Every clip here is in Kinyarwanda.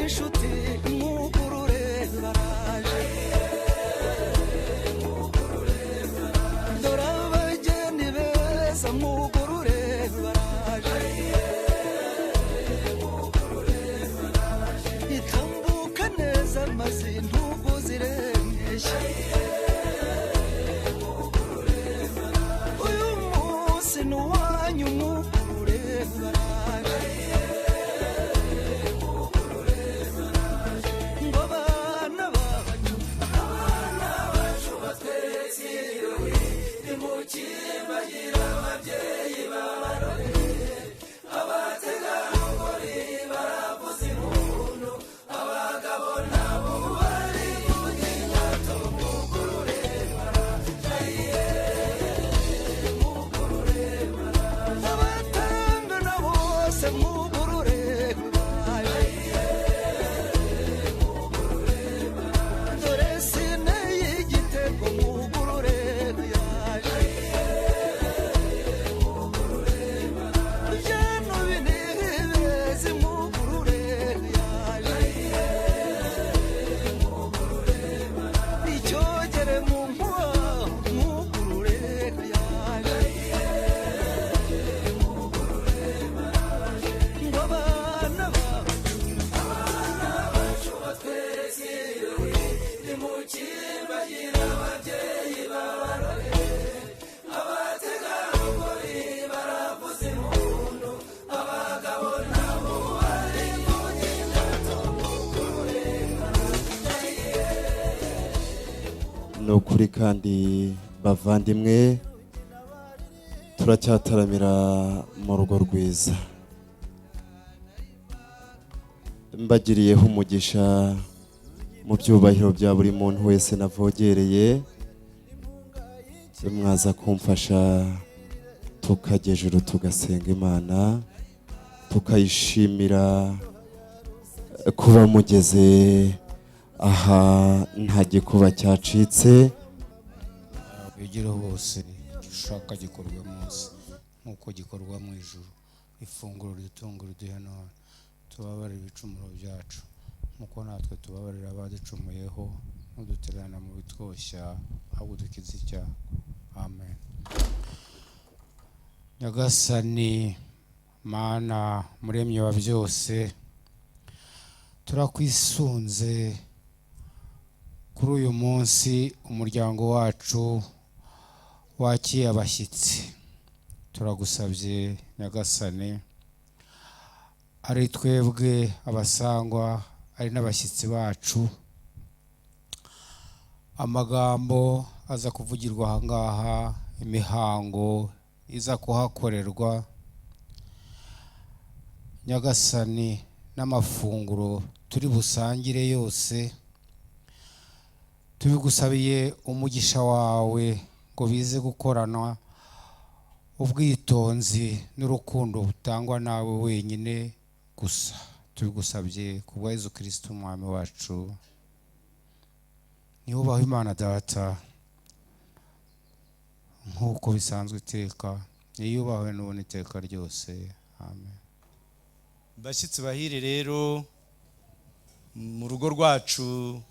n'inshuti, mwugurure baraje. Dore abageni beza, mwugurure baraje. Itambuka neza maze intugu ziremeshya. Uyu munsi ni uwanyu, mwugurure baraje. Ngo abana bacu, abana bacu batweretse ibirori, nimukibagira ababyeyi babarore. Abategarugori baravuza impundu, abagabo nabo bari kuvuga inyato, mwugurure baraje, mwugurure baraje. Abatangana bose mwugurure baraje. Dore sine y'igitego, mwugurure yaje. Byano binebeze, mwugurure yaje. Icyogere mu nkuba, mwugurure yaje. Ngo abana bacu, abana bacu batweretse ibirori, nimukibagira ababyeyi babarore. Abategarugori baravuza impundu, abagabo nabo bari kuvuga inyato, mwugurure. Ni ukuri kandi bavandimwe, turacyataramira mu rugo rwiza. Mbagiriyeho umugisha mu byubahiro bya buri muntu wese navogereye, mwaza kumfasha tukajya ejuru, tugasenga Imana, tukayishimira kuba mugeze aha nta gikuba cyacitse. Wigire hose, icyo ushaka gikorwe munsi nk'uko gikorwa mu ijuru. Ifunguro ridutunga riduhe none, tubabarire ibicumuro byacu nk'uko natwe tubabarira abaducumuyeho, ntudutererane mu bitwoshya, ahubwo dukize icyaha. Amen. Nyagasani Mana, Muremyi wa byose, turakwisunze kuri uyu munsi umuryango wacu wakiye abashyitsi. Turagusabye Nyagasani, ari twebwe abasangwa, ari n'abashyitsi bacu, amagambo aza kuvugirwa aha ngaha, imihango iza kuhakorerwa Nyagasani, n'amafunguro turi busangire yose, tubigusabiye umugisha wawe ngo bize gukoranwa ubwitonzi n'urukundo butangwa nawe wenyine gusa. Tubigusabye ku bwa Yezu Kristo Umwami wacu. Niyubahwe Imana Data nk'uko bisanzwe iteka, niyubahwe n'ubu n'iteka ryose. Amen. Bashyitsi bahire rero, mu rugo rwacu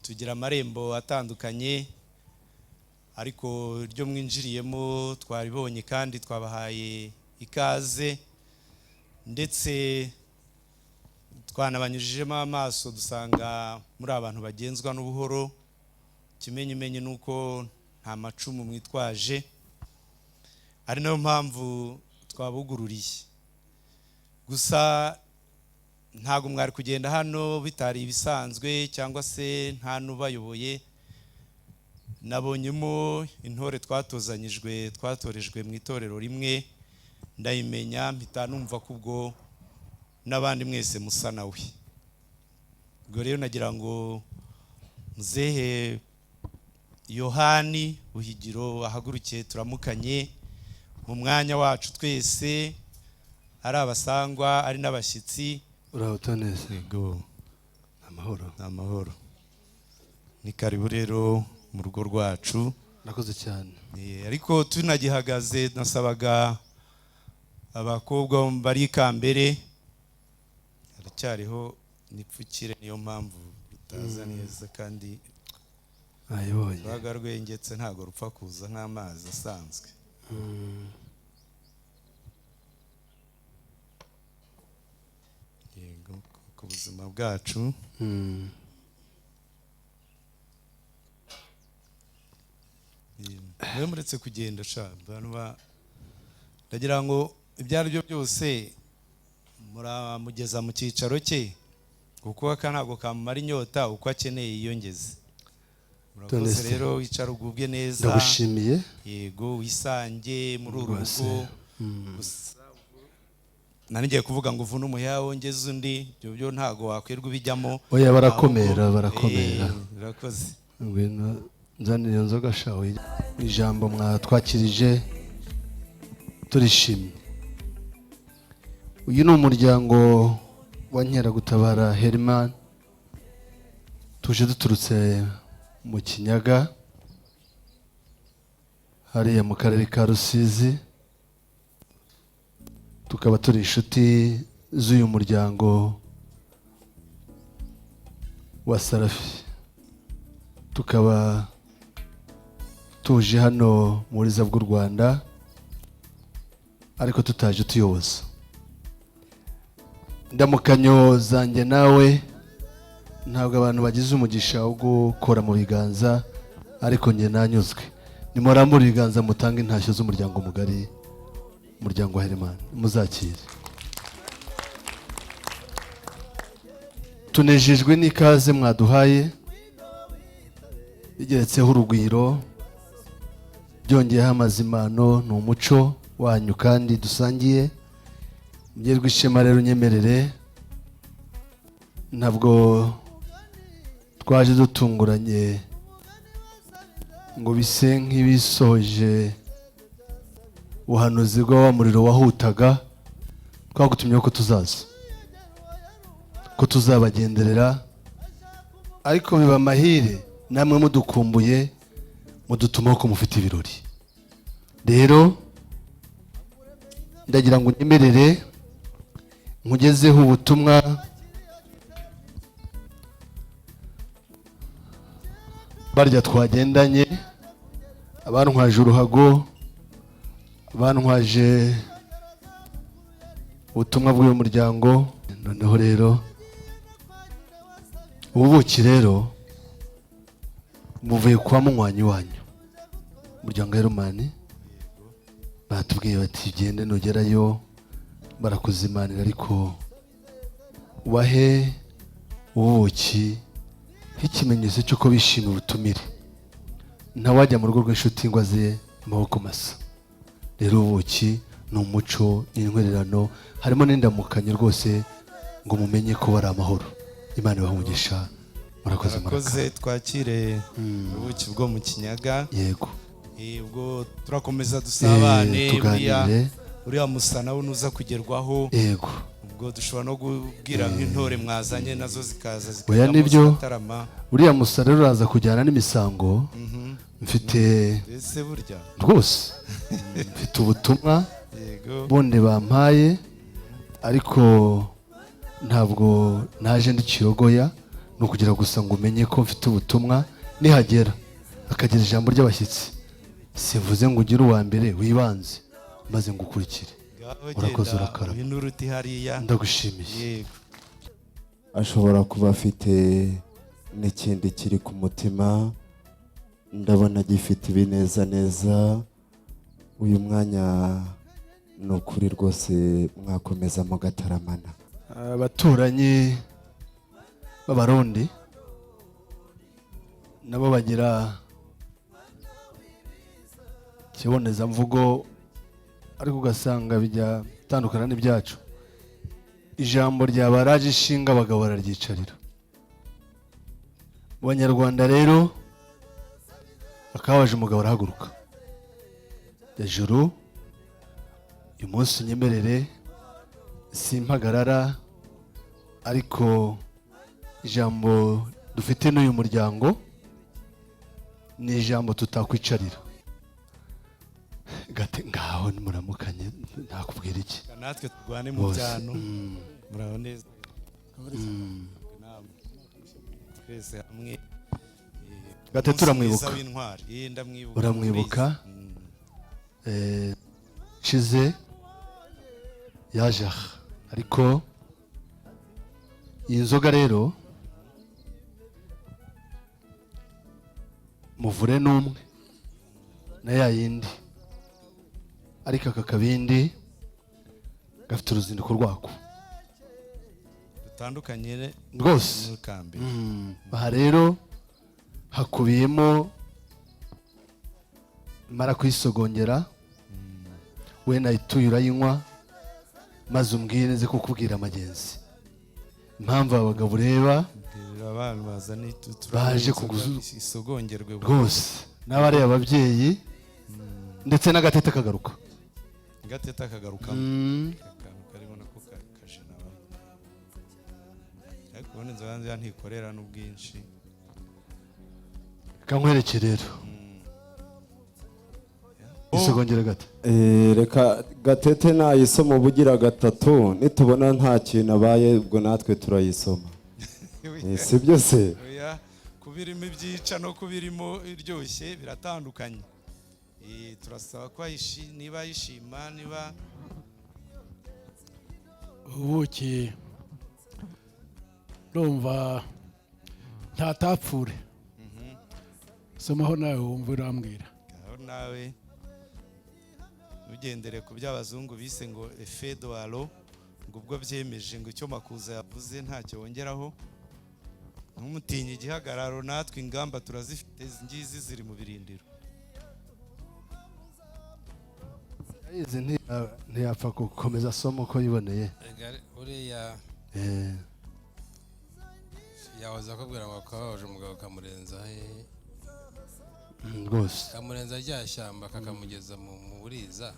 tugira amarembo atandukanye, ariko iryo mwinjiriyemo twaribonye kandi twabahaye ikaze, ndetse twanabanyujijemo amaso dusanga muri abantu bagenzwa n'ubuhoro. Ikimenyimenyi ni uko nta macumu mwitwaje, ari nayo mpamvu twabugururiye. Gusa ntabwo mwari kugenda hano bitari ibisanzwe cyangwa se nta n'ubayoboye. Nabonyemo intore twatozanyijwe, twatorejwe mu itorero rimwe, ndayimenya mpita numva ko ubwo n'abandi mwese musa nawe. Ubwo rero nagira ngo muzehe Yohani Buhigiro ahagurukiye turamukanye mu mwanya wacu twese, ari abasangwa ari n'abashyitsi. Uraho neza? Yego. Amahoro? Ni amahoro. Ni karibu rero mu rugo rwacu. Nakoze cyane. Ariko tunagihagaze nasabaga abakobwa bari ikambere, haracyariho Nipfukire, niyo mpamvu rutaza neza kandi Ayibonye. Rwaga rwengetse, ntabwo rupfa kuza nk'amazi asanzwe. Yego, ku buzima bwacu. Mwe muretse kugenda sha, abantu ndagira ngo ibyo ari byo byose muramugeza mu cyicaro cye, kuko aka ntabwo kamumara inyota, uko akeneye yiyongeze. Murakoze. Toneste. Rero wicara ugubwe neza. Ndagushimiye. Yego, wisange muri uru Rwose. rugo. Gusa nari ngiye kuvuga ngo uvune umuheha wongeze undi, ibyo byo ntabwo wakwirwa ubijyamo. Oya, barakomera, Ahubwo, barakomera. Urakoze. Ngwino nzanire iyo nzoga shawe. Ijambo mwatwakirije turishimye. Uyu ni umuryango wa Nkeragutabara Herman, tuje duturutse mu Kinyaga hariya mu karere ka Rusizi, tukaba turi inshuti z'uyu muryango wa Sarafi, tukaba tuje hano mu Buriza bw'u Rwanda ariko tutaje tuyoboza. Ndamukanyo zanjye nawe, ntabwo abantu bagize umugisha wo gukora mu biganza, ariko njye nanyuzwe. Nimurambure ibiganza mutange intashyo z'umuryango mugari, umuryango wa Herman, muzakire. Tunejejwe n'ikaze mwaduhaye, bigeretseho urugwiro, byongeyeho amazimano, ni umuco wanyu kandi dusangiye. Mgerwe ishema rero, unyemerere, ntabwo twaje dutunguranye ngo bise nk'ibisoje ubuhanuzi bwa wa muriro wahutaga. Twagutumye ko tuzaza, ko tuzabagenderera, ariko biba amahire namwe mudukumbuye mudutumaho ko mufite ibirori. Rero ndagira ngo unyemerere nkugezeho ubutumwa barya twagendanye, abantwaje uruhago, abantwaje ubutumwa bw'uyu muryango. Noneho rero ubuki rero muvuye kwa munywanyi wanyu, umuryango wa Herman, batubwiye bati gende nugerayo barakuzimanira, ariko ubahe ubuki nk'ikimenyetso cy'uko bishimiye ubutumire. Ntawajya mu rugo rw'inshuti ngo aze amaboko masa. Rero ubuki ni umuco, ni intwererano, harimo n'indamukanyo rwose, ngo mumenye ko bari amahoro. Imana ibahe umugisha. Murakoze, Murakoze, twakire ubuki bwo mu Kinyaga. Yego. Ubwo turakomeza dusabane, Tuganire. uriya musa nawe nuza kugerwaho. Yego. Ubwo dushobora no kubwira nk'intore mwazanye nazo zikaza Oya, zikajyamo nibyo. zigatarama. Uriya musa rero uraza kujyana n'imisango. Mfite Ese burya rwose mfite ubutumwa Yego. bundi bampaye, ariko ntabwo naje ndi kirogoya, ni ukugira gusa ngo umenye ko mfite ubutumwa. Nihagera akagira ijambo ry'abashyitsi, simvuze ngo ugire uwa mbere wibanze maze ngukurikire. Ngaho Urakoze, genda urakarama. uhinure uti hariya. Ndagushimiye. Yego. Ashobora kuba afite n'ikindi kiri ku mutima, ndabona gifite ibinezaneza. Uyu mwanya ni ukuri rwose mwakomeza mugataramana. Abaturanyi b'Abarundi nabo bagira ikibonezamvugo, ariko ugasanga bijya bitandukana n'ibyacu. Ijambo ryabaraje ishinga abagabo bararyicarira. Mu Banyarwanda rero bakabaje umugabo arahaguruka. Hejuru uyu munsi unyemerere simpagarara, ariko ijambo dufite n'uyu muryango ni ijambo tutakwicarira. Gate ngaho muramukanye, ntakubwira iki. Natwe turwane mu Bose. byano. Muraho neza. Twese hamwe. Gatete Umunsi uramwibuka? mwiza w'intwari. Ndamwibuka. Uramwibuka? Shize yaje aha, ariko iyi nzoga rero muvure n'umwe na ya yindi, ariko aka kabindi gafite uruzinduko rwako dutandukanye rwose n'akambere. Aha rero hakubiyemo mara kuyisogongera, we nayituye urayinywa, maze umbwire nze kukubwira amagenzi, impamvu aba bagabo ureba Rero abantu bazana baje inzoga isogongerwe rwose n'abariya ababyeyi ndetse n'agatete kagaruka. Gatete akagarukamo akantu karimo nako kajena bamwe, ariko ubundi inzoga nziza ntikorera n'ubwinshi. Reka nkwereke rero isogongera gate. Reka Gatete nayisoma ubugira gatatu, nitubona nta kintu abaye ubwo natwe turayisoma. Si byo se? Oya, kuba irimo ibyica no kuba irimo iryoshye biratandukanye. Turasaba ko niba ayishima, niba Ubuki ndumva ntatapfure, somaho nawe wumva urambwira. Aho nawe ugendere ku byo abazungu bise ngo effet de halo, ngo ubwo byemeje ngo icyo Makuza yavuze ntacyo wongeraho, ntumutinye igihagararo, natwe ingamba turazifite, izi ngizi ziri mu birindiro. Izi ntiyapfa gukomeza asoma uko yiboneye. Ega uriya yahoze akubwira ngo akababaje umugabo kamurenza he? Rwose. Kamurenza rya shyamba kakamugeza mu buriza.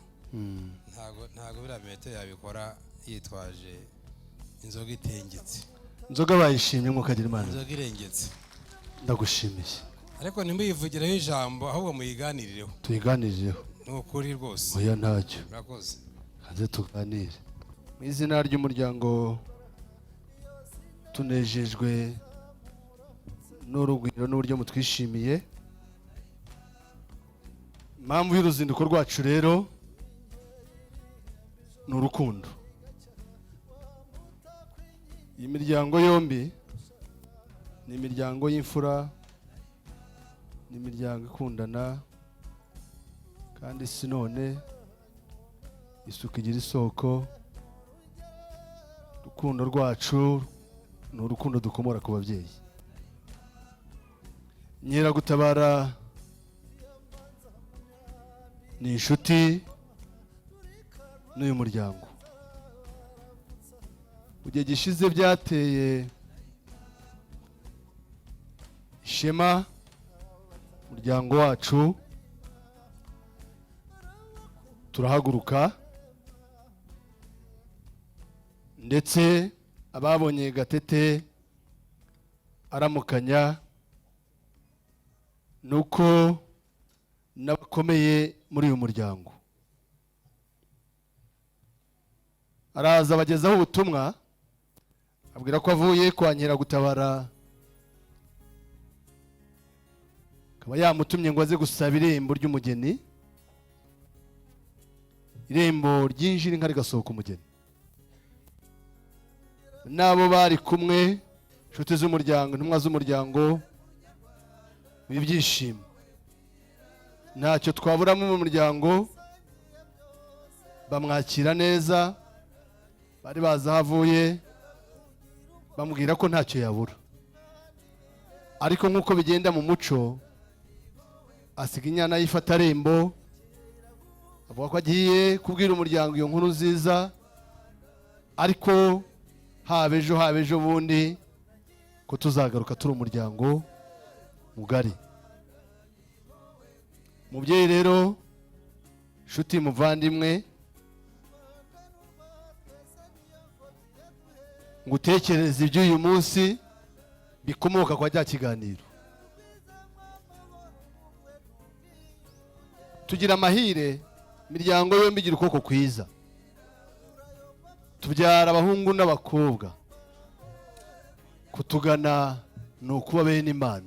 Ntago biriya metero yabikora yitwaje inzoga itengetse. Inzoga bayishimye mwukagira Imana. Inzoga irengetse. Ndagushimiye. Ariko ntimuyivugireho ijambo, ahubwo muyiganirireho. Tuyiganirireho. Ni ukuri rwose. Oya ntacyo. Murakoze. Hanze tuganire mu izina ry'umuryango. Tunejejwe n'urugwiro n'uburyo mutwishimiye. Impamvu y'uruzinduko rwacu rero ni urukundo. Iyi miryango yombi ni imiryango y'imfura, ni imiryango ikundana, kandi si none isuku igira isoko. Urukundo rwacu ni urukundo dukomora ku babyeyi. Nyiragutabara ni inshuti n'uyu muryango. Mu gihe gishize byateye ishema umuryango wacu, turahaguruka, ndetse ababonye Gatete aramukanya nuko n'abakomeye muri uyu muryango araza abagezaho ubutumwa, abwira ko avuye kwa Nkeragutabara, akaba yamutumye ngo aze gusaba irembo ry'umugeni, irembo ryinjira inka rigasohoka umugeni. N'abo bari kumwe, inshuti z'umuryango, intumwa z'umuryango, ibyishimo ntacyo twaburamo mu muryango. Bamwakira neza, bari bazi aho avuye, bamubwira ko ntacyo yabura. Ariko nk'uko bigenda mu muco, asiga inyana y'ifatarembo, avuga ko agiye kubwira umuryango iyo nkuru nziza, ariko haba ejo haba ejo bundi ko tuzagaruka turi umuryango mugari. Mubyeyi rero, nshuti muvandimwe, ngutekereze iby'uyu munsi bikomoka kwa rya kiganiro. Tugira amahire, imiryango yombi igira ukuboko kwiza, tubyara abahungu n'abakobwa. Kutugana Ni ukuba bene Imana.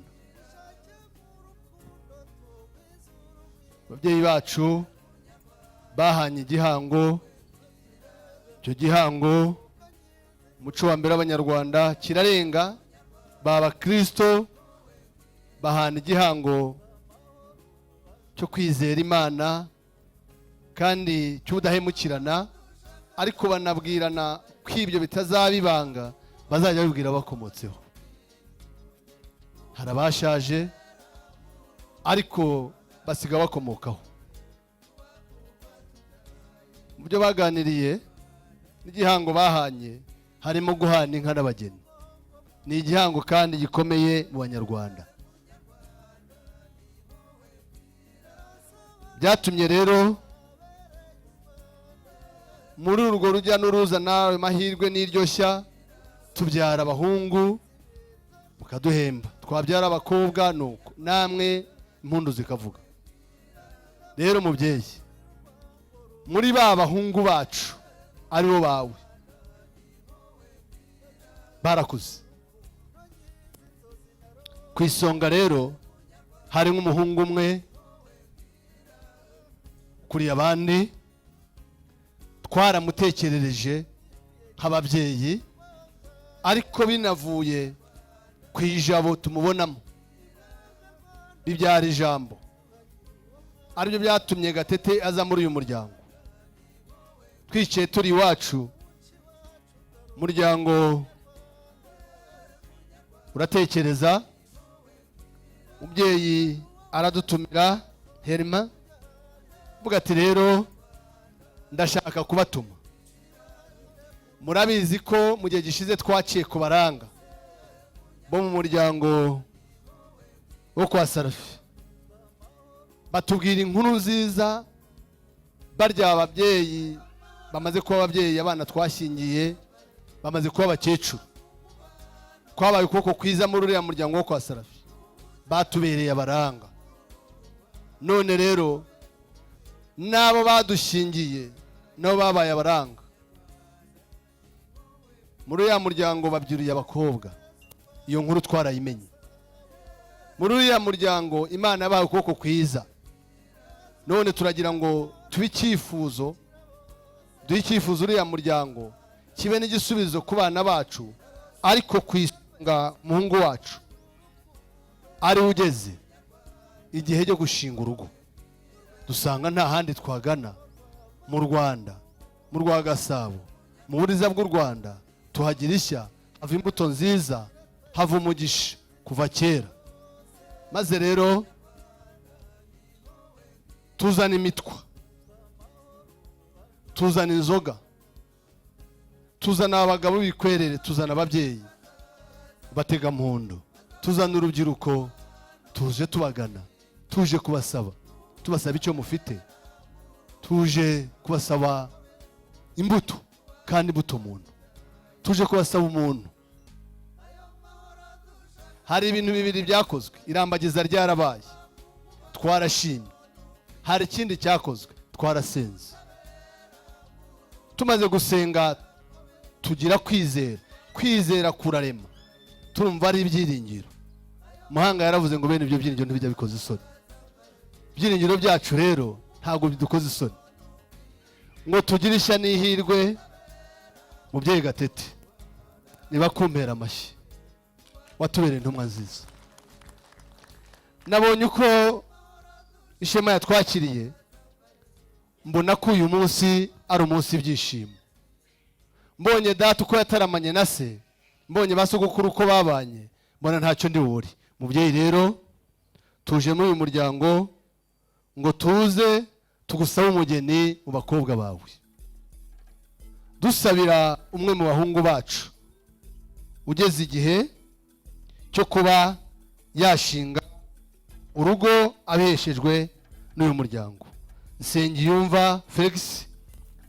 Ababyeyi bacu bahanye igihango. Icyo gihango, umuco wa mbere w'Abanyarwanda, kirarenga baba Kristo, bahana igihango cyo kwizera Imana kandi cy'udahemukirana, ariko banabwirana ko ibyo bitazaba ibanga, bazajya babibwira bakomotseho. Hari abashaje ariko basiga bakomokaho. Mu byo baganiriye n'igihango bahanye harimo guhana inka n'abageni. Ni igihango kandi gikomeye mu Banyarwanda. Byatumye rero muri urwo rujya n'uruza nawe mahirwe n'iryoshya, tubyara abahungu mukaduhemba, twabyara abakobwa nuko namwe impundu zikavuga. Rero mubyeyi, muri ba bahungu bacu aribo bawe barakuze, ku isonga rero hari nk'umuhungu umwe ukuriye abandi. Twaramutekerereje nk'ababyeyi, ariko binavuye ku ijabo tumubonamo bibyara ijambo, aribyo byatumye Gatete aza muri uyu muryango. Twicaye turi iwacu, umuryango uratekereza, umubyeyi aradutumira Herima, avuga ati rero ndashaka kubatuma. Murabizi ko mu gihe gishize twaciye ku baranga bo mu muryango wo kwa Sarafi, batubwira inkuru nziza. Barya ababyeyi bamaze kuba ababyeyi, abana twashyingiye bamaze kuba abakecuru. Twabaye ukuboko kwiza muri uriya muryango wo kwa Sarafi, batubereye abaranga. None rero n'abo badushyingiye nabo babaye abaranga muri uriya muryango, babyuriye abakobwa. Iyo nkuru twarayimenye. Muri uriya muryango Imana yabaye ukuboko kwiza. None turagira ngo tube icyifuzo, duhe icyifuzo uriya muryango, kibe n'igisubizo ku bana bacu, ariko ku isonga umuhungu wacu ari ugeze igihe cyo gushinga urugo. Dusanga nta handi twagana mu Rwanda, mu rwa Gasabo, mu Buriza bw'u Rwanda, tuhagira ishya, hava imbuto nziza, hava umugisha kuva kera. Maze rero tuzana imitwa, tuzana inzoga, tuzana abagabo b'ibikwerere, tuzana ababyeyi bategampundu, tuzana urubyiruko. Tuje tubagana, tuje kubasaba, tubasaba icyo mufite, tuje kubasaba imbuto kandi imbuto muntu, tuje kubasaba umuntu. Hari ibintu bibiri byakozwe: irambagiza ryarabaye, twarashimye. Hari ikindi cyakozwe, twarasenze. Tumaze gusenga tugira kwizera, kwizera kurarema, turumva ari ibyiringiro. Muhanga yaravuze ngo bene ibyo byiringiro ntibijya bikoza isoni. Ibyiringiro byacu rero ntabwo bidukoza isoni. Ngo tugire ishya n'ihirwe. Mubyeyi Gatete, niba kumpera amashyi, watubereye intumwa nziza. Nabonye uko ishema yatwakiriye, mbona ko uyu munsi ari umunsi w'ibyishimo. Mbonye data uko yataramanye na se, mbonye ba sogokuru uko babanye, mbona ntacyo ndi bubure. Mubyeyi rero, tuje muri uyu muryango ngo tuze tugusabe umugeni mu bakobwa bawe, dusabira umwe mu bahungu bacu ugeze igihe cyo kuba yashinga urugo abeshejwe n'uyu muryango. Nsengiyumva Felix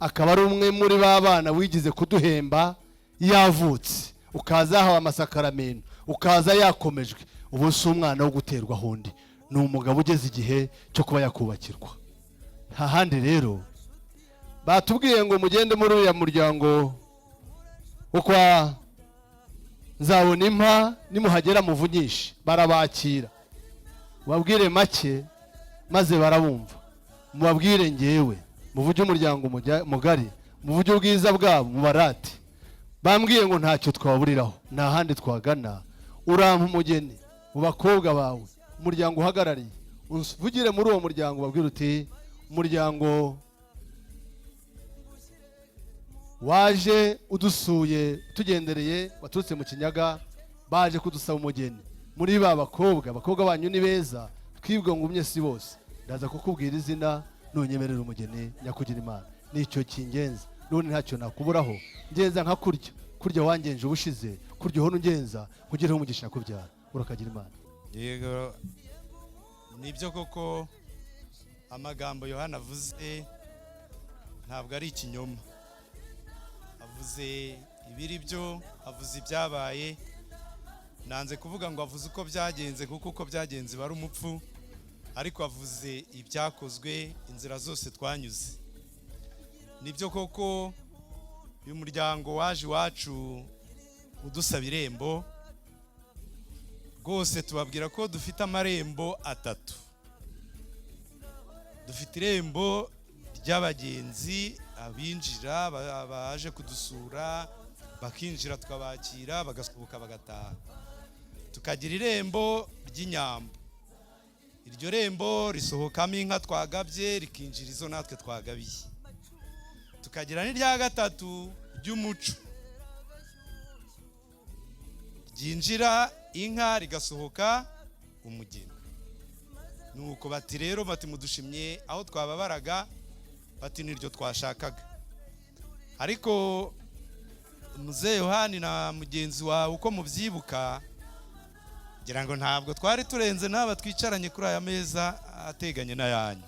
akaba ari umwe muri ba bana wigize kuduhemba yavutse, ukaza yahawe amasakaramentu, ukaza yakomejwe. Ubu si umwana wo guterwa undi, ni umugabo ugeze igihe cyo kuba yakubakirwa. Nta handi rero batubwiye ngo mugende muri uriya muryango wo kwa Nzabona impa nimuhagera muvugishe, barabakira, mubabwire make maze barabumva. Mubabwire ngewe, muvuge umuryango mugari, muvuge ubwiza bwabo, mubarate. Bambwiye ngo ntacyo twaburiraho, nta handi twagana. Urampa umugeni mu bakobwa bawe, umuryango uhagarariye, uvugire muri uwo muryango, ubabwire uti umuryango waje udusuye, tugendereye, waturutse mu Kinyaga, baje kudusaba umugeni muri ba bakobwa. Abakobwa banyu ni beza, twibwe ngumye si bose. Ndaza kukubwira izina nunyemerera umugeni. Nyakugira Imana, nicyo kingenza. N'ubundi ntacyo nakuburaho, ngenza nka kurya kurya wangenje ubushize, kurya uhora ungenza, nkugireho umugisha kubyara. Urakagira Imana. Yego, nibyo koko, amagambo Yohana avuze ntabwo ari ikinyoma. Avuze ibiri byo, avuze ibyabaye. Nanze kuvuga ngo avuze uko byagenze, kuko uko byagenze bari umupfu, ariko avuze ibyakozwe, inzira zose twanyuze. Nibyo koko, uyu muryango waje iwacu udusaba irembo. Rwose tubabwira ko dufite amarembo atatu. Dufite irembo ry'abagenzi, abinjira baje kudusura, bakinjira tukabakira, bagasohoka bagataha. Tukagira irembo ry'inyambo. Iryo rembo risohokamo inka twagabye, rikinjira izo natwe twagabiye. Tukagira n'irya gatatu ry'umuco, ryinjira inka rigasohoka umugeni. Nuko bati rero, bati mudushimye aho twababaraga, bati niryo twashakaga. Ariko muzehe Yohani na mugenzi wawe, uko mubyibuka, ngira ngo ntabwo twari turenze n'aba twicaranye kuri aya meza ateganye n'ayanyu.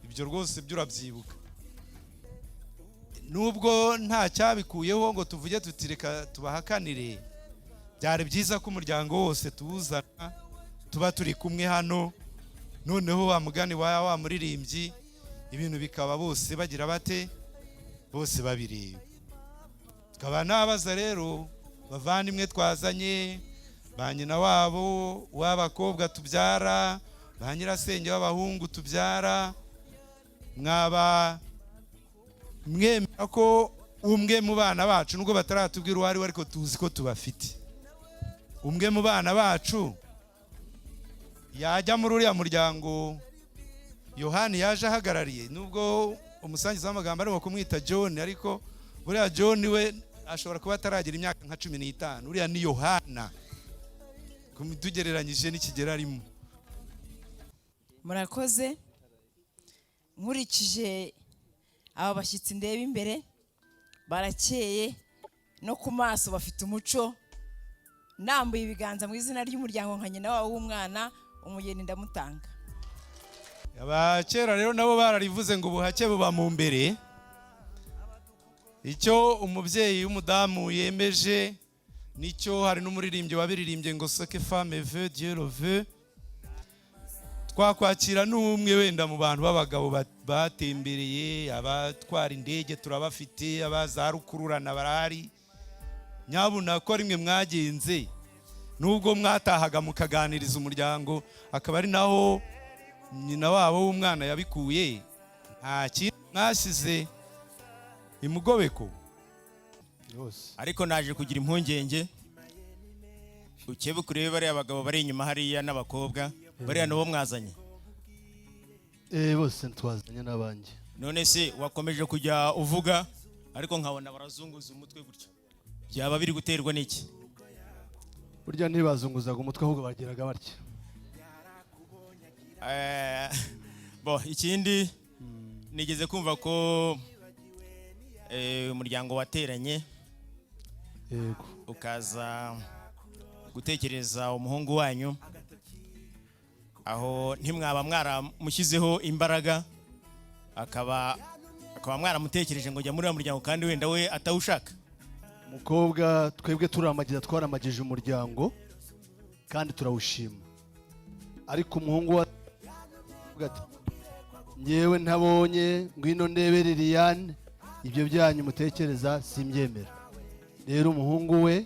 Ibyo rwose byo urabyibuka, nubwo nta cyabikuyeho ngo tuvuge tuti reka tubahakanire. Byari byiza ko umuryango wose tuwuzana, tuba turi kumwe hano, noneho wa mugani wa muririmbyi, ibintu bikaba bose bagira bate, bose babireba. Tukaba nabaza rero bavandimwe twazanye, ba nyina wabo w'abakobwa tubyara, ba nyirasenge b'abahungu tubyara, mwaba mwemera ko umwe mu bana bacu, nubwo bataratubwira uwo ari we ariko tuzi ko tubafite, umwe mu bana bacu yajya muri uriya muryango Yohani yaje ahagarariye? Nubwo umusangiza w'amagambo arimo kumwita John, ariko buriya John we ashobora kuba ataragira imyaka nka 15. Uriya ni Yohana tugereranyije n'ikigero arimo. Murakoze. Nkurikije aba bashyitsi ndeba imbere, barakeye no ku maso, bafite umuco. Nambuye ibiganza mu izina ry'umuryango, nka nyina wabo w'umwana, umugeni ndamutanga. Abakera rero nabo bararivuze ngo ubuhake buba mu mbere. Icyo umubyeyi w'umudamu yemeje nicyo. Hari n'umuririmbyi wabiririmbye ngo "Ce que femme veut, Dieu le veut". Twakwakira n'umwe wenda mu bantu b'abagabo batembereye, abatwara indege turabafite, abaza rukururana barahari. Nyabuna ko rimwe mwagenze, nubwo mwatahaga mukaganiriza umuryango, akaba ari naho nyina wabo w'umwana yabikuye, nta kintu mwashyize imugobeko? Ariko naje kugira impungenge. Ukebuke urebe bariya bagabo bari inyuma hariya n'abakobwa bariya, nabo mwazanye? Bose twazanye n'abanjye. None se wakomeje kujya uvuga, ariko nkabona barazunguza umutwe gutya, byaba biri guterwa n'iki? Burya ntibazunguzaga umutwe, ahubwo bageraga batya. Bo ikindi, nigeze kumva ko umuryango wateranye, Yego. ukaza gutekereza umuhungu wanyu. Aho ntimwaba mwaramushyizeho imbaraga, akaba mwaramutekereje ngo jya muri uriya muryango, kandi wenda we atawushaka? Umukobwa twebwe turamagiza, twaramagije umuryango kandi turawushima, ariko umuhungu wa avuga ati ngewe ntabonye ngwino ndebe Liliane, ibyo byanyu mutekereza simbyemera. Rero umuhungu we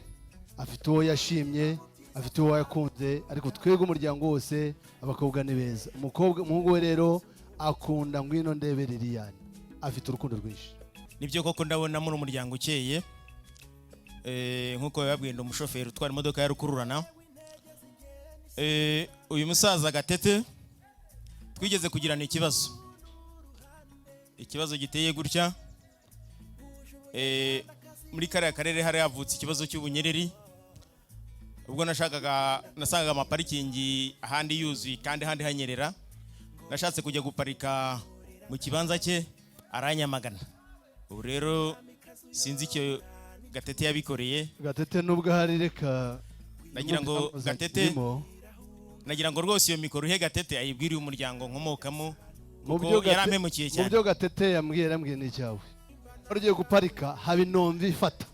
Afite uwo yashimye, afite uwo yakunze, ariko twebwe umuryango wose abakobwa ni beza. Umukobwa, umuhungu we rero akunda Ngwino Ndebe Liliane, afite urukundo rwinshi. Nibyo koko, ndabona muri umuryango ukeye. Nk'uko bababwiye, ndi umushoferi utwara imodoka ya rukururana. Uyu musaza Gatete twigeze kugirana ikibazo, ikibazo giteye gutya. Muri kariya karere hari havutse ikibazo cy'ubunyereri. Ubwo nashakaga, nasangaga amaparikingi ahandi yuzuye kandi ahandi hanyerera. Nashatse kujya guparika mu kibanza cye, aranyamagana. Ubu rero sinzi icyo Gatete yabikoreye. Gatete nubwo ahari, reka Nagira ngo n'ubundi Gatete kirimo. Nagira ngo rwose iyo mikoro ihe Gatete, ayibwire uyu muryango nkomokamo, Mu kuko byo yarampemukiye mu cyane. byo Gatete yambwiye, yarambwiye n'icyawe wari ugiye guparika, haba inombe ifata.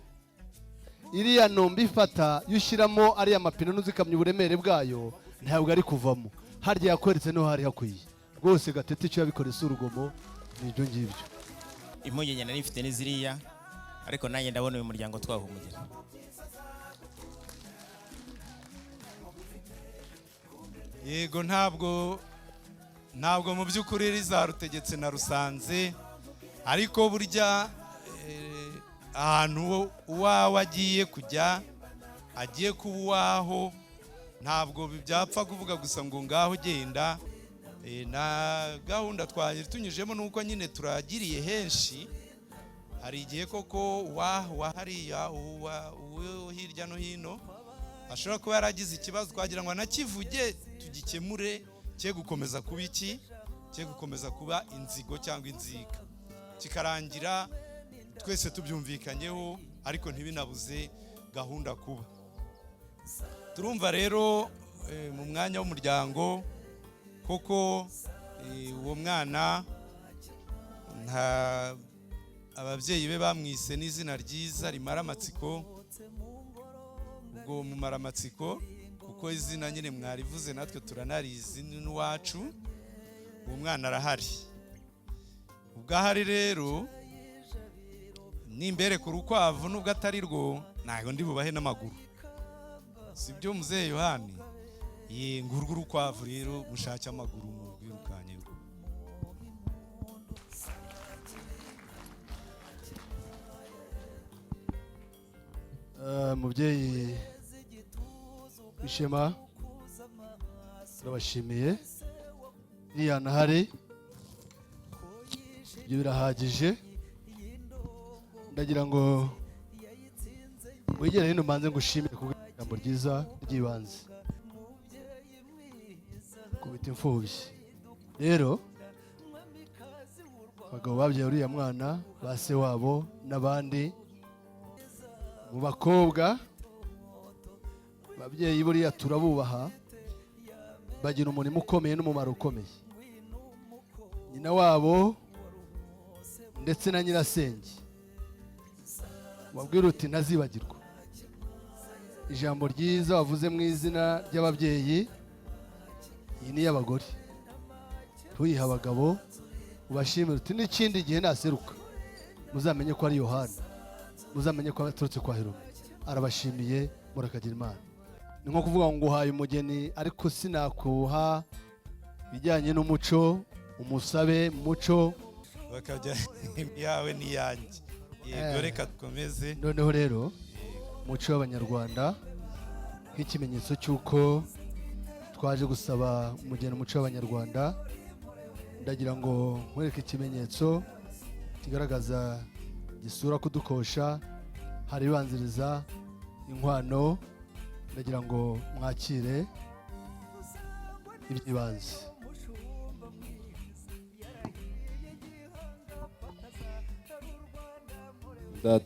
Iriya nombe ifata, iyo ushyiramo ariya mapine n'uzikamya uburemere bwayo, ntabwo ari kuvamo. Harya yakweretse niho hari hakwiye rwose. Gatete icyo yabikoreye si urugomo, ni ibyo ngibyo. Impungenge nari mfite ni ziriya, ariko nanjye ndabona uyu muryango twahumugira. Yego, ntabwo mu by'ukuri rizarutegetse na rusanze, ariko burya ahantu uwawe agiye kujya, agiye kuba uwaho, ntabwo byapfa kuvuga gusa ngo ngaho genda. Na gahunda twari tunyujemo ni uko nyine turagiriye henshi. Hari igihe koko uwa hariya, uwo hirya no hino ashobora kuba yaragize ikibazo, twagira ngo anakivuge tugikemure, cye gukomeza kuba iki, cye gukomeza kuba inzigo cyangwa inzika, kikarangira twese tubyumvikanyeho, ariko ntibinabuze gahunda kuba. Turumva rero mu mwanya w'umuryango koko, uwo mwana nta ababyeyi be bamwise n'izina ryiza rimara amatsiko. Ubwo mumara amatsiko kuko izina nyine mwarivuze, natwe turanarizi n'uwacu. Uwo mwana arahari. Ubwo ahari rero, nimbereka urukwavu nubwo atari rwo, ntabwo ndi bubahe n'amaguru, si byo muzehe Yohani? Ye, ngurwo urukwavu rero, mushake amaguru mu rwirukanye. Mubyeyi w'ishema, turabashimiye. Liliane ahari, ibyo birahagije. Ndagira ngo wegere hino, mbanze ngushimire ku ijambo ryiza ry'ibanze kubita imfubyi. Rero abagabo babyaye uriya mwana, ba se wabo n'abandi mu bakobwa, ababyeyi buriya turabubaha, bagira umurimo ukomeye n'umumaro ukomeye. Nyina wabo ndetse na nyirasenge, wabwira uti ntazibagirwa ijambo ryiza wavuze mu izina ry'ababyeyi. Iyi ni iy'abagore, ntuyihe abagabo. Ubashimire uti n'ikindi gihe naseruka muzamenye ko ari Yohana, muzamenye ko aturutse kwa Herome. Arabashimiye, murakagira Imana. Ni nko kuvuga ngo nguhaye umugeni, ariko sinakuha ibijyanye n'umuco, umusabe mu muco. Bakajya iyawe n'iyanjye. Yego, reka dukomeze. Noneho rero umuco w'Abanyarwanda, nk'ikimenyetso cy'uko twaje gusaba umugeni umuco w'Abanyarwanda, ndagira ngo nkwereke ikimenyetso kigaragaza gisura kudukosha, hari ibanziriza inkwano. Ndagira ngo mwakire iby'ibanze.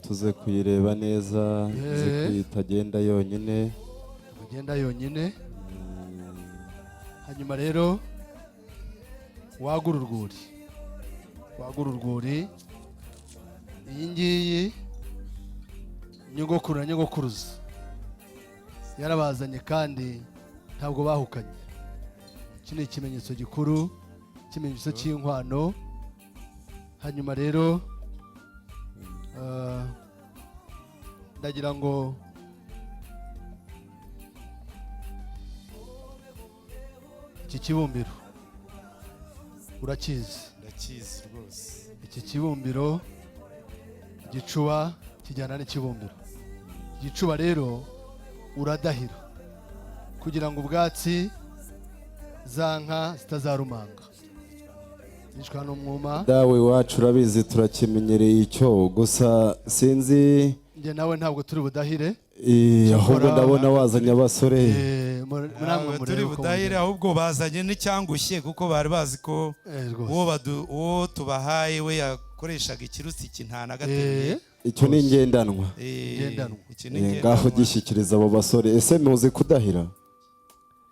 Tuze kuyireba neza, nzi ko itagenda yonyine. Agenda yonyine. Hanyuma rero wagura urwuri, wagura urwuri. Iyi ngiyi nyogokuru na nyogokuruza yarabazanye kandi ntabwo bahukanye. Iki ni ikimenyetso gikuru, ikimenyetso cy'inkwano. Hanyuma rero ndagira ngo Iki kibumbiro urakizi? Ndakizi rwose. Iki kibumbiro, igicuba kijyana n'ikibumbiro. Igicuba rero uradahira kugira ngo ubwatsi za nka zitazarumanga zicwa n'umwuma. Dawe iwacu urabizi, turakimenyereye icyo, gusa sinzi. Njye nawe ntabwo turi budahire. Ahubwo Cyakora- ndabona wazanye abasore. Namwe Ntabwo murebe turi uko budahire, mugenda. ahubwo bazanye n'icyangushye kuko bari bazi ko Rwose. uwo tubahaye we yakoreshaga ikirusi iki nta na gateruye. Icyo ni ingendanwa. Ngendanwa. Iki ni Ngaho ingendanwa. gishyikiriza abo basore. Ese muzi kudahira?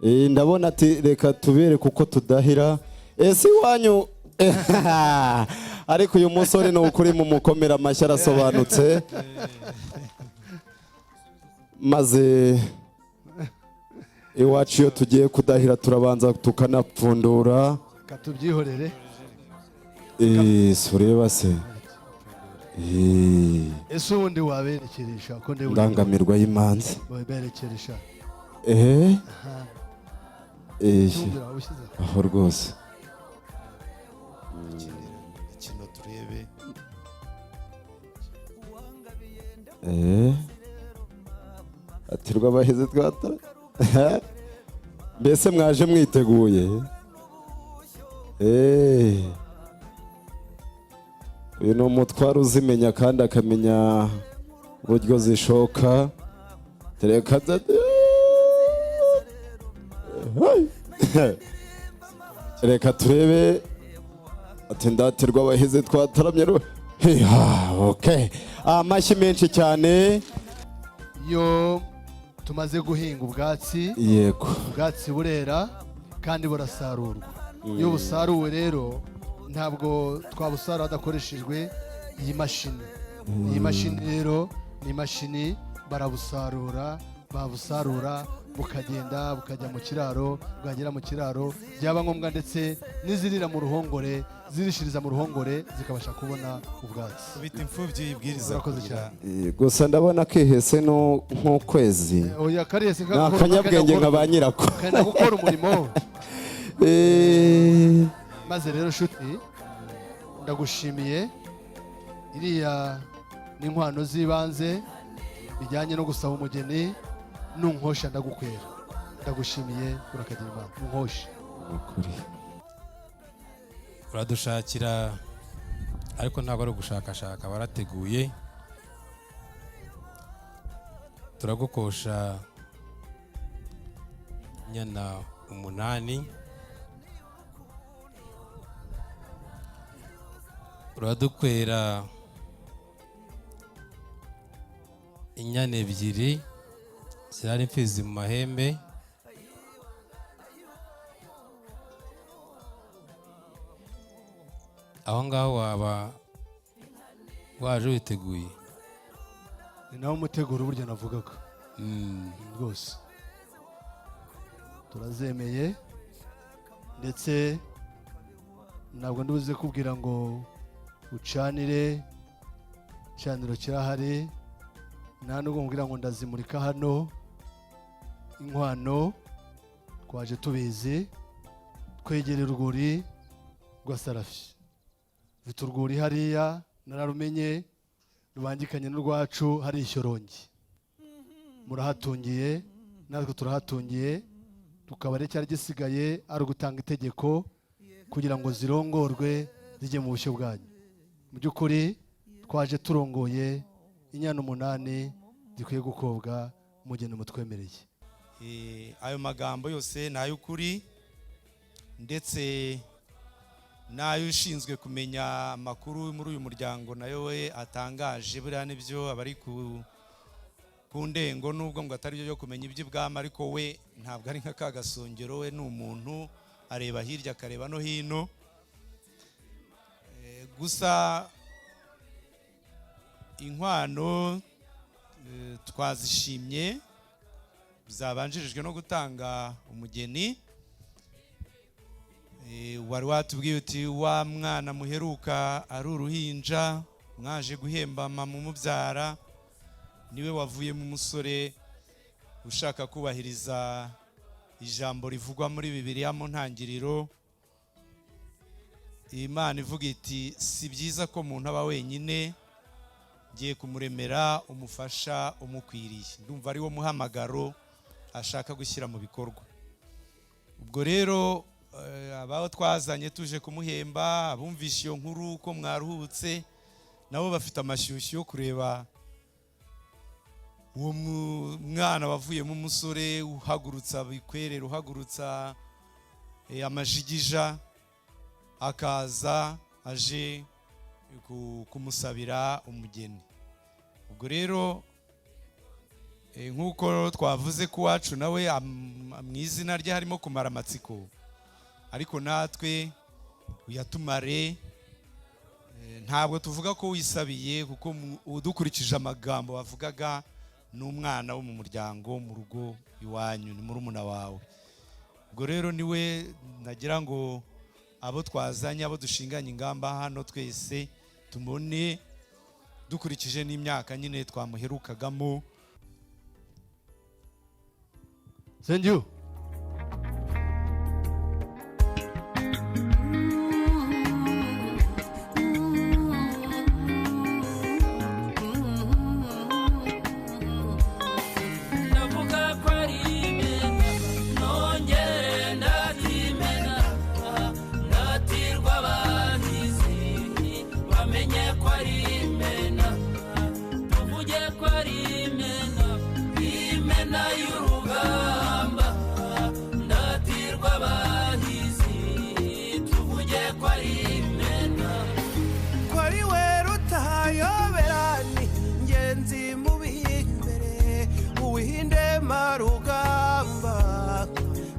Ndabona ati reka tubereke uko tudahira. Ese iwanyu? Ariko uyu musore ni ukuri mumukomera amashyi, arasobanutse. Maze iwacu iyo tugiye kudahira turabanza tukanapfundura. Reka tubyihorere. Si ureba se? Ese ubundi waberekeresha ko ndeba? Ndangamirwa y'imanza. Waberekeresha. Ehe. Ikibumbiro wabishyize? Aho rwose. Kino turebe. Ati rw'abaheze twatara. Mbese mwaje mwiteguye? Uyu ni umutwaro uzimenya kandi akamenya uburyo zishoka. Tereka reka turebe. Ati ndatirwa abahizi twataramye. Heha, okay, amashyi menshi cyane. Iyo tumaze guhinga ubwatsi, ubwatsi burera kandi burasarurwa. Iyo busaruwe rero ntabwo twabusarura hadakoreshejwe iyi mashini. Iyi mashini rero ni imashini, barabusarura, babusarura bukagenda bukajya mu kiraro, bwagera mu kiraro byaba ngombwa ndetse n'izirira mu ruhongore, zirishiriza mu ruhongore zikabasha kubona ubwatsi. Kubita imfubyi yibwiriza Urakoze kugira. cyane. Gusa ndabona kihese no nk'ukwezi. Oya, karihese. Ni akanyabwenge nka ba nyirako. Kenda gukora umurimo. Maze rero nshuti, ndagushimiye. Iriya ni inkwano z'ibanze bijyanye no gusaba umugeni. Nunkosha ndagukwera. Ndagushimiye, urakagira Imana. Nunkosha. Ukuri. Uradushakira, ariko ntabwo ari ugushakashaka, barateguye. Turagukosha inyana 8, uradukwera inyana 2 zirara imfizi mu mahembe. Aho ngaho waba waje witeguye? Ni nawe umuteguro burya navugaga. Rwose turazemeye, ndetse ntabwo ndibuze kubwira ngo ucanire, icaniro kirahari. Nta nubwo nkubwira ngo ndazimurika hano. Inkwano twaje tubizi, twegereye urwuri rwa Sarafi. Mfite urwuri hariya nararumenye, rubangikanye n'urwacu hari Ishyorongi. Murahatungiye, natwe turahatungiye, tukaba rero cyari gisigaye ari ugutanga itegeko kugira ngo zirongorwe zijye mu bushyo bwanyu. Mu by'ukuri twaje turongoye inyana 8 zikwiye gukobwa umugeni mutwemereye. Ayo magambo yose ni ay'ukuri, ndetse n'ayo ushinzwe kumenya amakuru muri uyu muryango nayo we atangaje. Buriya nibyo, abari ku ndengo, nubwo ngo atari byo byo kumenya iby'ibwami, ariko we ntabwo ari nka ka gasongero, we ni umuntu areba hirya akareba no hino. Gusa inkwano twazishimye, zabanjirijwe no gutanga umugeni. Wari watubwiye uti wa mwana muheruka ari uruhinja, mwaje guhemba mama umubyara, niwe wavuyemo umusore ushaka kubahiriza Ijambo rivugwa muri Bibiliya mu ntangiriro, Imana ivuga iti si byiza ko umuntu aba wenyine, ngiye kumuremera umufasha umukwiriye. Ndumva ari wo muhamagaro ashaka gushyira mu bikorwa. Ubwo rero ababo twazanye tuje kumuhemba, abumvishe iyo nkuru ko mwaruhutse, nabo bafite amashyushyu yo kureba uwo mwana wavuyemo umusore uhagurutsa bikwerera, uhagurutsa amajigija, akaza aje kumusabira umugeni. Ubwo rero nk'uko twavuze ko iwacu nawe mu izina rye harimo kumara amatsiko, ariko natwe uyatumare. Ntabwo tuvuga ko wisabiye, kuko udukurikije amagambo wavugaga ni umwana wo mu muryango, mu rugo iwanyu, ni murumuna wawe. Ubwo rero niwe nagira ngo abo twazanye, abo dushinganye ingamba hano twese tumubone dukurikije n'imyaka nyine twamuherukagamo. Thank you. Ndavuga ko ari imena, nongere ndatimena, ndatirwa abahizi bamenye ko ari imena, tuvuge ko ari imena, imena y'urugamba, ndatirwa abahizi tuvuge ko ari imena. Ko ari we rutayoberani, ngenzi mu b'imbere, uwihinde marugamba,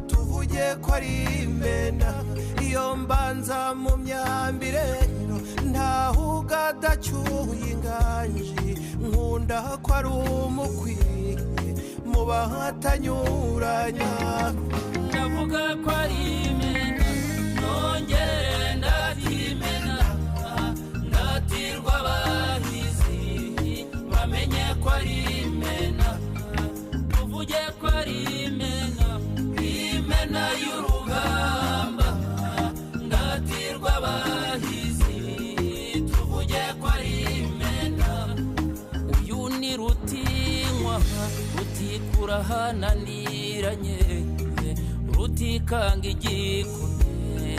tuvuge ko ari imena. Iyo mbanza mu myambire ntahuga adacyuye inganji, nkunda ko ari umukwiye mu bahatanyuranya. Ndavuga ko ari imena, nongere ndatimena, ndatirwa abahizi bamenye ko ari imena, tuvuge ko ari imena, imena y'urugamba, ndatirwa abahizi tuvuge ko ari imena. Uyu ni rutinywa rutikura hananiranye, rutikanga igikomye,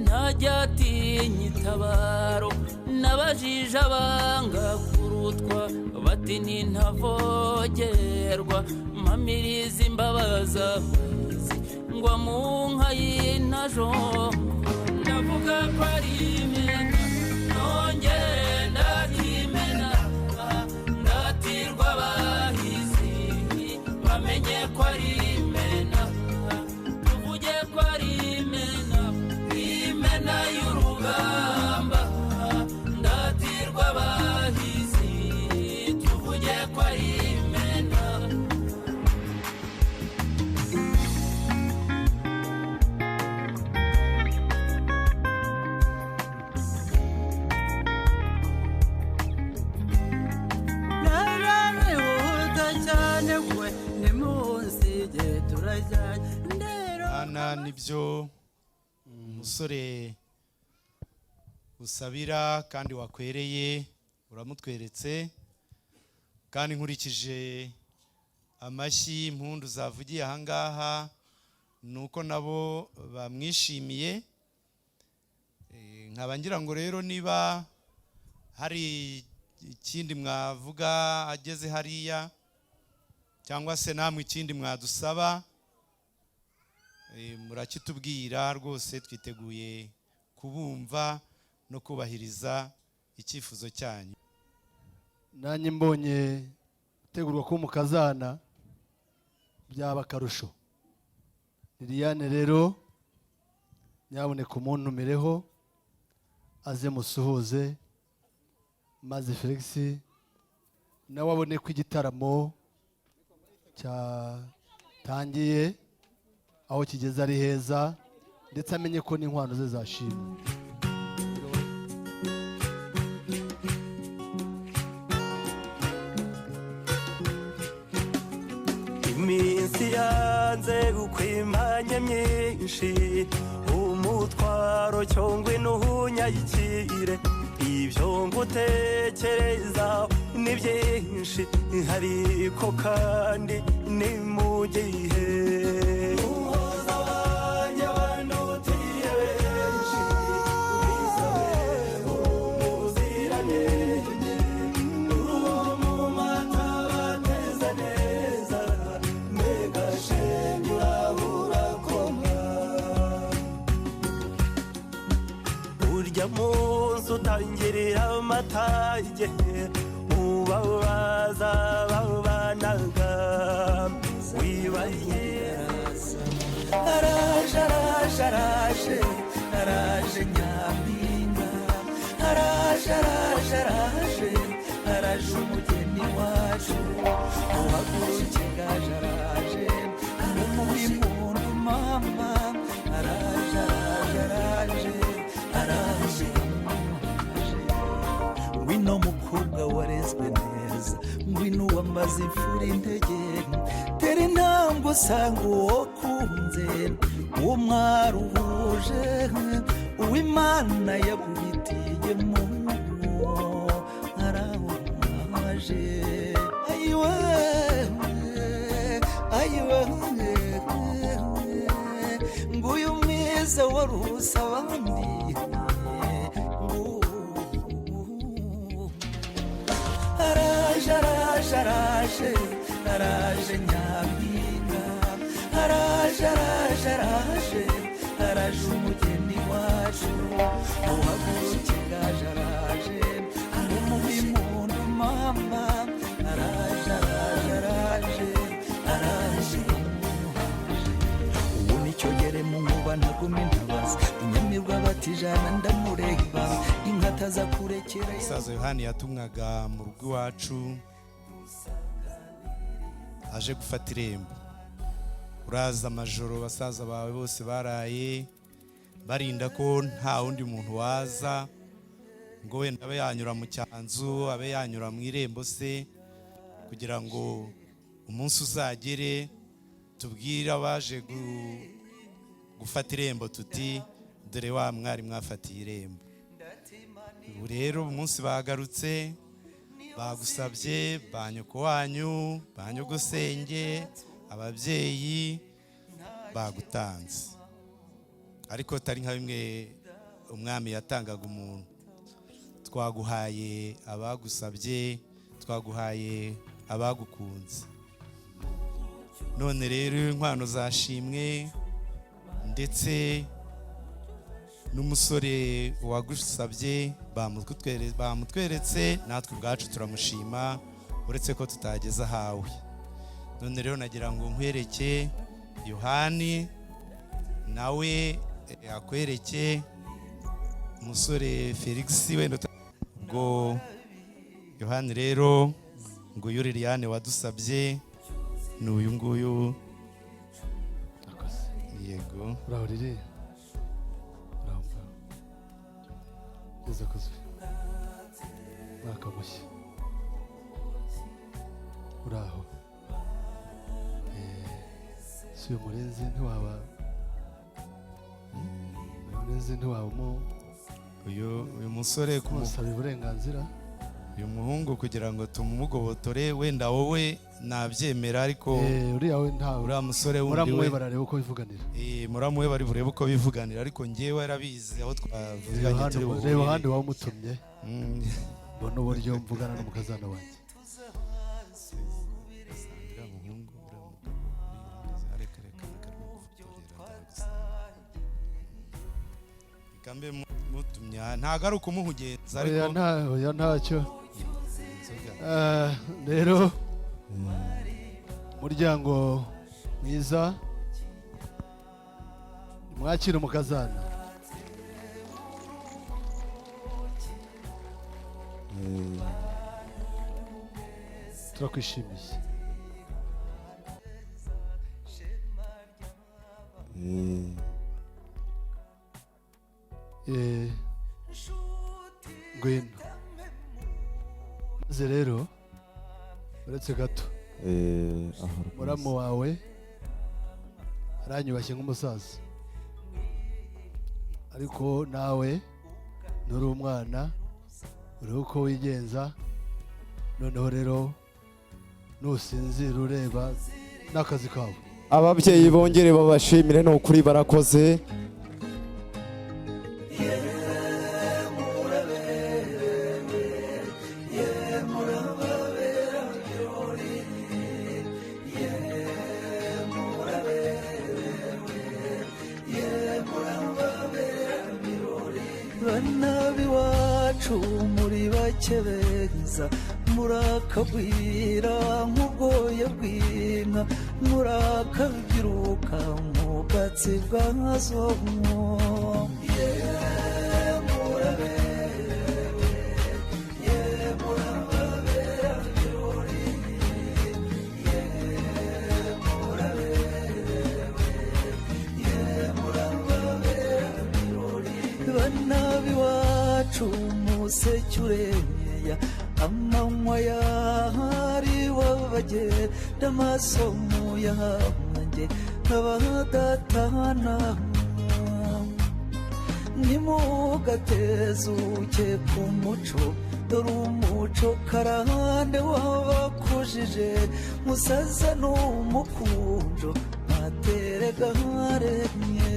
ntajya atinya itabaro, n'abajije abanga kurutwa bati ntintavogerwa, mpamiriza imbabaza ngwa mu nka y'intajo. Ndavuga ko ari imena, nongere ndatimena, ndatirwa abahizi bamenye ko ari imena, tuvuge ko ari imena, imena y'urugamba, ndatirwa abahizi tuvuge ko ari imena. Nararihuta cyane we nimunsige turajyanye ndero. Ana nibyo, umusore usabira kandi wakwereye uramutweretse, kandi nkurikije amashyi impundu zavugiye ahangaha ni uko nabo bamwishimiye. Nkaba ngira ngo rero niba hari ikindi mwavuga ageze hariya, cyangwa se namwe ikindi mwadusaba, murakitubwira rwose, twiteguye kubumva no kubahiriza icyifuzo cyanyu. Nanjye mbonye gutegurwa k'umukazana byaba akarusho. Liliane rero, nyaboneka umuntumireho aze musuhuze, maze Felix nawe abone ko igitaramo cyatangiye, aho kigeze ari heza, ndetse amenye ko n'inkwano ze zashimwe. Iminsi ya Nasanze ukwimanye myinshi umutwaro cyongwe n'uhunyayikire ibyo ngutekereza ni byinshi ariko kandi ni mu gihe umuhoza wanjye wandutiye benshi wisabe umuziranenge uwo mu mata bateze neza mbega shenge urabura koma urya munsi utangirira amatage ubabaza babanaga wibagira araje araje araje araje nyampinga araje araje araje araje umugeni wacu uhaguruke ngaje araje umuha impundu mama araje araje araje araje ngwino mukobwa warezwe neza ngwino wamaze imfura intege tera intambwe usanga uwo kunze uwo mwaruhuje uw'imana yaguhitiyemo araje ayiwe ayiwe nguyu mwiza waruse abandi. Araje araje araje araje nyampinga araje araje araje araje umugeni wacu uhaguruke ngaje araje umuha impundu mama araje araje araje araje. Ubu nicyogere mu nkuba ntaguma intabaza inyamirwa batijana ndamureba inkataza kurekera. Umusaza Yohani yatumwaga mu rugo iwacu aje gufata irembo. Uraza amajoro basaza bawe bose baraye barinda ko nta wundi muntu waza ngo wenda abe yanyura mu cyanzu, abe yanyura mu irembo se, kugira ngo umunsi uzagere tubwire abaje gufata irembo tuti dore wa mwari mwafatiye irembo. Ubu rero umunsi bagarutse bagusabye ba nyoko wanyu, ba nyogosenge, ababyeyi bagutanze, ariko atari nka bimwe umwami yatangaga umuntu. Twaguhaye abagusabye, twaguhaye abagukunze. None rero inkwano zashimwe ndetse n'umusore wagusabye bamutweretse, natwe ubwacu turamushima uretse ko tutageze ahawe. None rero nagira ngo nkwereke Yohani nawe akwereke umusore Felix wenda ubwo Yohani rero nguyu Liliane wadusabye ni uyu nguyu. Yego. Uraho Lili, uraho mbaho neza kozwe mwaka mushya uraho. Si uyu murenzi ntiwaba uyu murenzi ntiwaba uyu musore kumusaba uburenganzira uyu muhungu kugira ngo tumugobotore wenda wowe nabyemera ariko uriya we ntawe uriya musore wundi muramu we we barareba uko bivuganira. Muramu we bari burebe uko bivuganira ariko njyewe arabizi aho twavuganye turi reba buhurire. ahandi wamutumye mbona uburyo mvugana n'umukazana wanjye. Uriya muhungu, uriya mugabo, reka reka reka reka mbe mutumye aha. Ntabwo ari ukumuhugenza Oya ariko oya ntacyo. Rero muryango mwiza mwakire umukazana. Turakwishimiye. Ngwino maze rero uretse gato aho rwose. muramu wawe Aranyubashye nk'umusaza, ariko nawe nturi umwana, uriho uko wigenza. Noneho rero nusinzira ureba n'akazi kawe. Ababyeyi bongere babashimire, ni ukuri barakoze. Bana b'iwacu, muri bake beza, murakagwira nk'ubwoya bw'inka, murakabyiruka nk'ubwatsi bwazo. Bana b'iwacu, umuseke ureya amanywa yahari wabagenda amaso muyahange abadatana. Ntimugatezuke ku muco, dore umuco karande wabakujije musaza n'umukunjo ntatere gaharemye.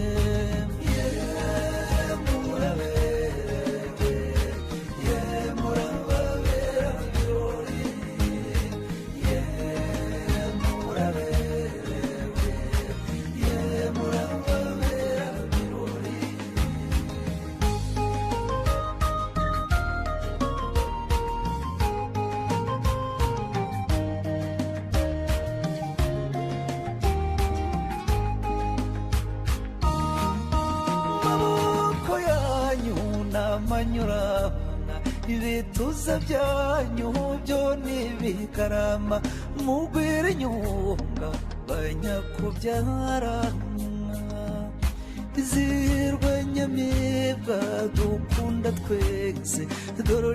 Maboko yanyu n'amanyurana, ibituza byanyu byo n'ibikarama, mugwire inyunga banyakubyara. Izirwe nyamibwa dukunda twese, dore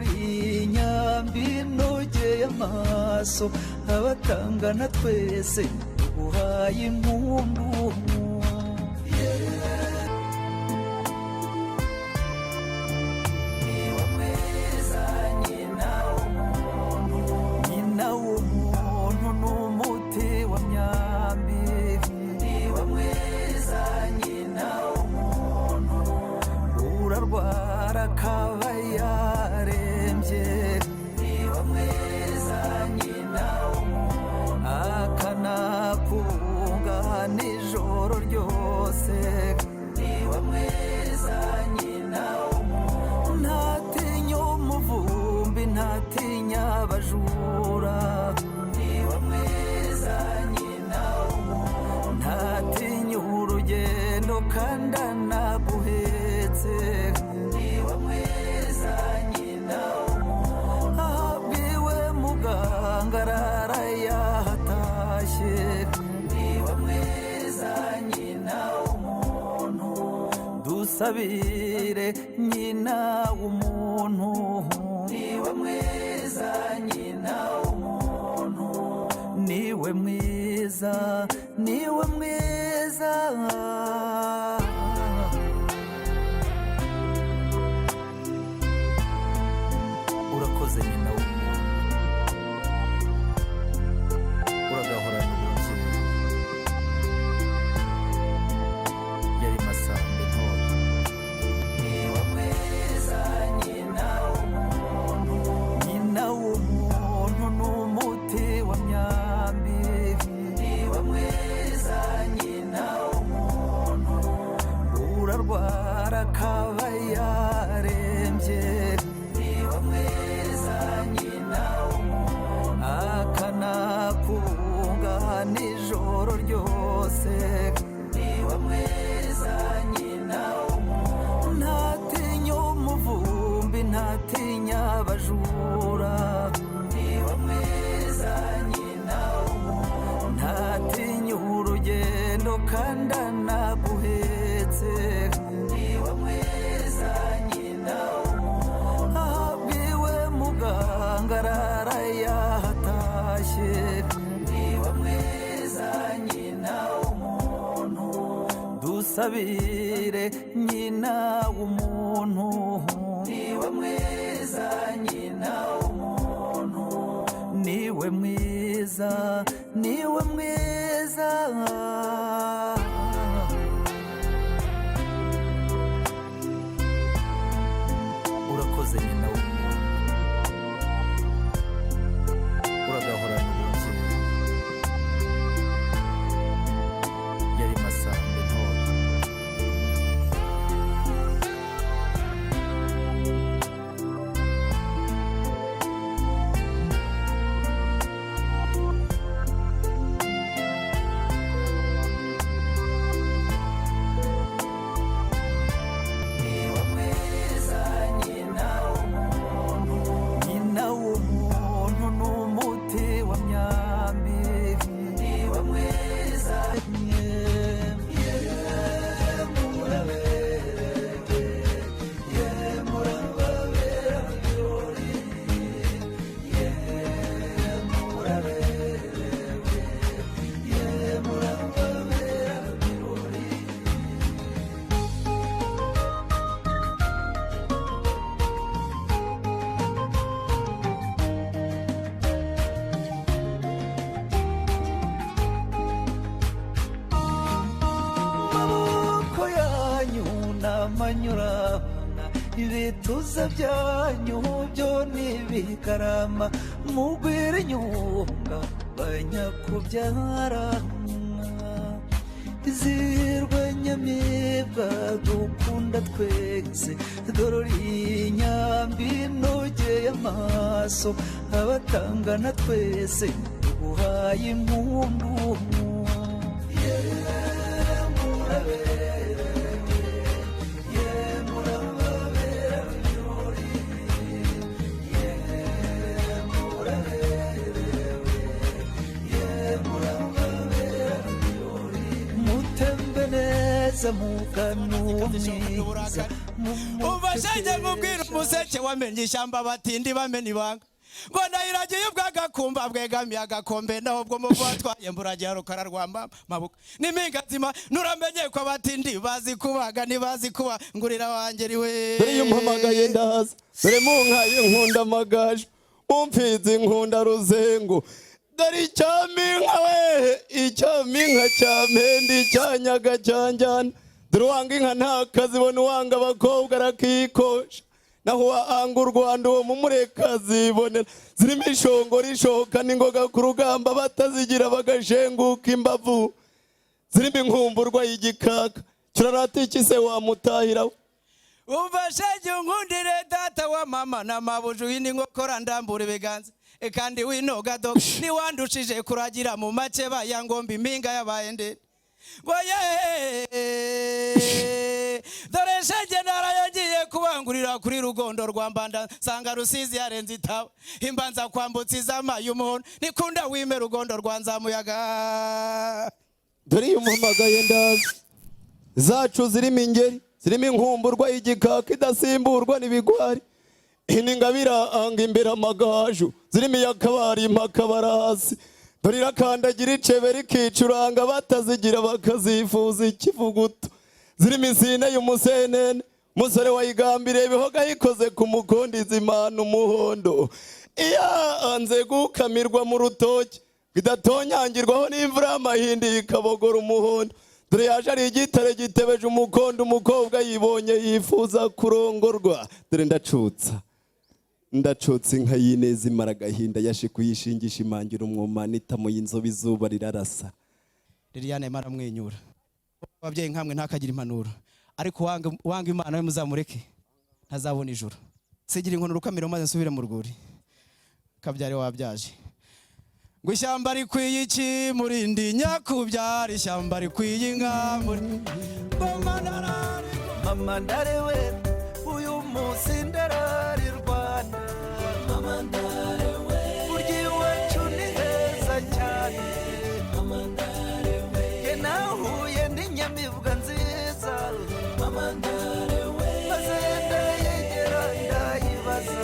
inyambi inogeye amaso, abatangana twese tuguhaye impundu. Nyina w'umuntu n'umuti wa myambi, niwe mwiza nyina w'umuntu, urarwara akaba yarembye, niwe mwiza nyina w'umuntu, akanakunga nijoro ryose, niwe mwiza nyina w'umuntu, ntatinya umuvumbi, ntatinya abajura, niwe mwiza nyina w'umuntu, ntatinya urugendo kandi anaguhetse, niwe mwiza nyina w'umuntu, ahabwiwe muganga arara yahatashye, niwe mwiza nyina w'umuntu, dusabire nyina w'umuntu, niwe mwiza nyina w'umuntu, niwe mwiza, niwe mwiza. Urakoze nyina w'umuntu, uragahorana umubyeyi. Yari Masambe Ntore. Niwe mwiza nyina w'umuntu, nyina w'umuntu n'umuti wa myambi, niwe mwiza nyina w'umuntu, urarwara akaba yarembye, niwe mwiza nyina w'umuntu, akanakunga nijoro ryose, niwe mwiza nyina w'umuntu, ntatinya umuvumbi, ntatinya abajura, niwe mwiza nyina w'umuntu, ntatinya urugendo kandi anaguhetse, niwe mwiza nyina w'umuntu, ahabwiwe muganga arara yahatashye, niwe mwiza nyina w'umuntu. Udusabire nyina w'umuntu. Niwe mwiza nyina w'umuntu, niwe mwiza, niwe mwiza. Urakoze nyina w'umuntu, uragahorana ububyeyi. Yari Masamba Intore. Niwe mwiza nyina w'umuntu, nyina w'umuntu ni umuti wa myambi. Niwe mwiza. Maboko yanyu n'amanyurabana, ibituza byanyu byo n'ibikarama, mugwire inyunga banyakubyara. Izirwe nyamibwa dukunda twese, dore inyambi inogeye amaso, abatangana twese tuguhaye impundu. Mutembe neza mugana uwo mwiza. Umva shenge, nkubwira umuseke wamenye ishyamba, batindi bamena ibanga, ngo ndayiragiye ubwagakumba bwegamiye agakombe, naho ubwo muvu watwaye mburagiye rukara rwamba mabuka n'impinga nzima. Nuramenye ko abatindi bazi kubaga, ntibazi kuba ngurira wanjye riwe. Dore iyo umpamagaye ndaza, dore mu nka ye nkunda amagaju, mu mfizi nkunda ruzengo. Dore icyaminka we, icyaminka cyampenda, icyanyaga cyanjyana. Dore uwanga inka ntakazibona, uwanga abakobwa arakikosha, naho uwanga u Rwanda uwo mumureka azibonera. Zirimo ishongora ishoka n'ingoga ku rugamba, batazigira bagashenguka imbavu. Zirimo inkumburwa y'igikaka kirarata iki se wamutahira we. Umva shenge, unkundire data wa mama na mabuju, w'indi nkokora ndambura ibiganza. Kandi winoga do niwandushije kuragira mu make ya ngomba, impinga yabaye ndende ngo ye. Dore shenge, narayagiye kubangurira kuri Rugondo rwa Mbanda, nsanga Rusizi yarenze itaba, imbanza kwambutsa izama y'umuhondo nikunda wime Rugondo rwa Nzamuyaga. Dore iyo umpamagaye ndaza, zacu zirimo ingeri, zirimo inkumburwa y'igikaka idasimburwa n'ibigwari. Ingabira anga imbere amagaju, zirimo iyakabari impakabara hasi. Dore irakandagira icebe rikicuranga, batazigira bakazifuza ikivuguto. Zirimo insine y'umusenene, umusore wayigambiriye ibihoga yikoze ku mukondi, izimana umuhondo iyanze gukamirwa mu rutoki, idatonyangirwaho n'imvura y'amahindi ikabogora umuhondo. Dore yaje ari igitare gitebeje umukondo, umukobwa yibonye yifuza kurongorwa. Dore ndacutsa, ndacutsa inka y'ineza imara agahinda, yashikuye ishingisha imangira umwuma n'itamu y'inzobe, izuba rirarasa. Liliane arimo aramwenyura. Ababyeyi nkamwe ntakagira impanuro, ariko wanga Imana we muzamureke ntazabona ijuru. Sigira inkono urukamiro maze nsubire mu rwuri. Kabyare wabyaje ngo ishyamba rikwiye iki murindi nyakubyara, ishyamba rikwiye inka muri Mama ndarewe, uyu munsi ndarari Rwanda. Mama ndarewe, burya iwacu ni heza cyane. Mama ndarewe, jye nahuye n'inyamibwa nziza. Mama ndarewe, maze ndayegera ndayibaza.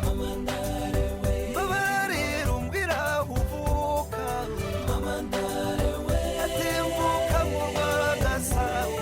Mama ndarewe, mbabarira umbwira aho uvuka. Mama ndarewe, ati mvuka mu Rwagasabo.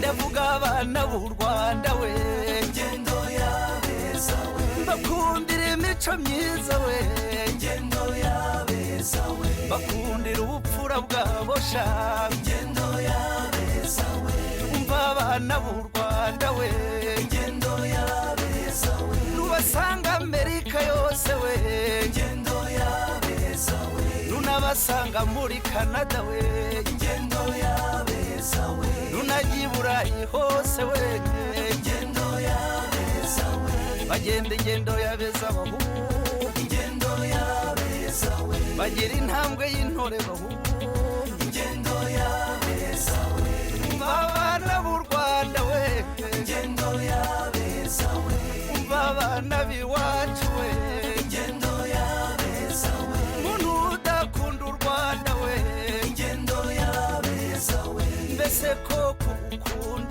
Ndavuga abana b'u Rwanda we, ngendo y'abeza we, bakundira imico myiza we, ngendo y'abeza we, bakundira ubupfura bwabo sha, ngendo y'abeza we. Umva abana b'u Rwanda we, ngendo y'abeza we, nubasanga Amerika yose we, ngendo y'abeza we, nunabasanga muri Canada we, ngendo y'abeza we, nunajya i Burayi hose we, ngendo y'abeza we, bagenda ingendo y'abeza bahungu, ingendo y'abeza we, bagira intambwe y'intore bahungu, ingendo y'abeza we. Umva abana b'u Rwanda we, ingendo y'abeza we, umva abana b'iwacu we, ingendo y'abeza we, muntu udakunda u Rwanda we, ingendo y'abeza we, mbese koko ukunda